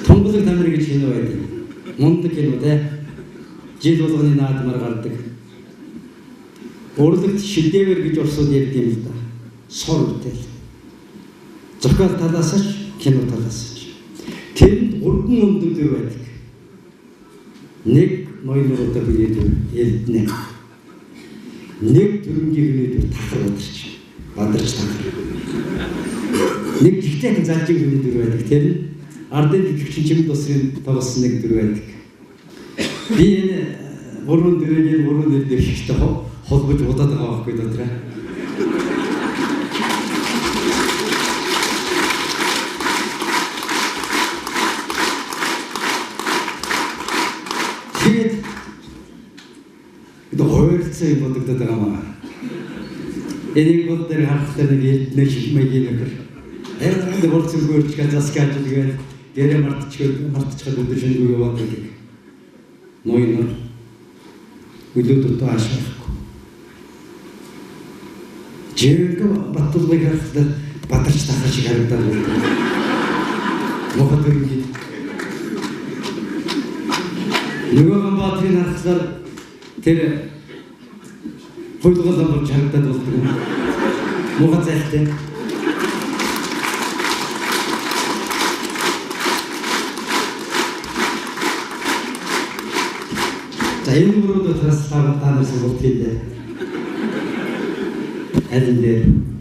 Тунгалаг Тамир гэж кино байдаг. Мундаг кино те. Жил болгоны наадмаар гардаг. Урлагт шедевр гэж орсууд ярьд юм л да. Сор бүтээл. Зохиол талаас ч, кино талаас ч. Тэрэнд гурван мундаг дүр байдаг. Нэг ноён нуруудаа бидний дүр Эрдэнэ. Нэг төрөнгийн хүний дүр Тахар Бадарч. Бадарч Тахар. Нэг жигтэйхэн залжин хүний дүр байдаг. Тэр нь ардын жүжигчин Чимэд Усрын тоглосон нэг дүр байдаг. Би энэ гурван дүрийг энэ гурван нэр дэвшигчтэй холбож удаад байгаа байхгүй дотроо. Тэгээд ойрцоо юм бодогдоод байгаа маа. Энийг бол дээр харахтаа нэг Эрдэнэ шиг маягийн нөхөр. Яг нэг болцсон хөрч засаг ажил гээл гэрээ мартчихад өдөр шөнөгүй яваад байдаг. Ноён өглөө дутуу ааш байхгүй. Жинхэнэ Баттулгыг харахад Бадарч Тахар шиг харагдаад байна. Мохот өрнгийн. Нөгөө Ганбаатрыг харахаар тэр хуйлгал болж харагдаад болдог. Муухай зайлтай. За энэ гурвууд учраас та нар сургалт хийлээ. Аль энэ дээр.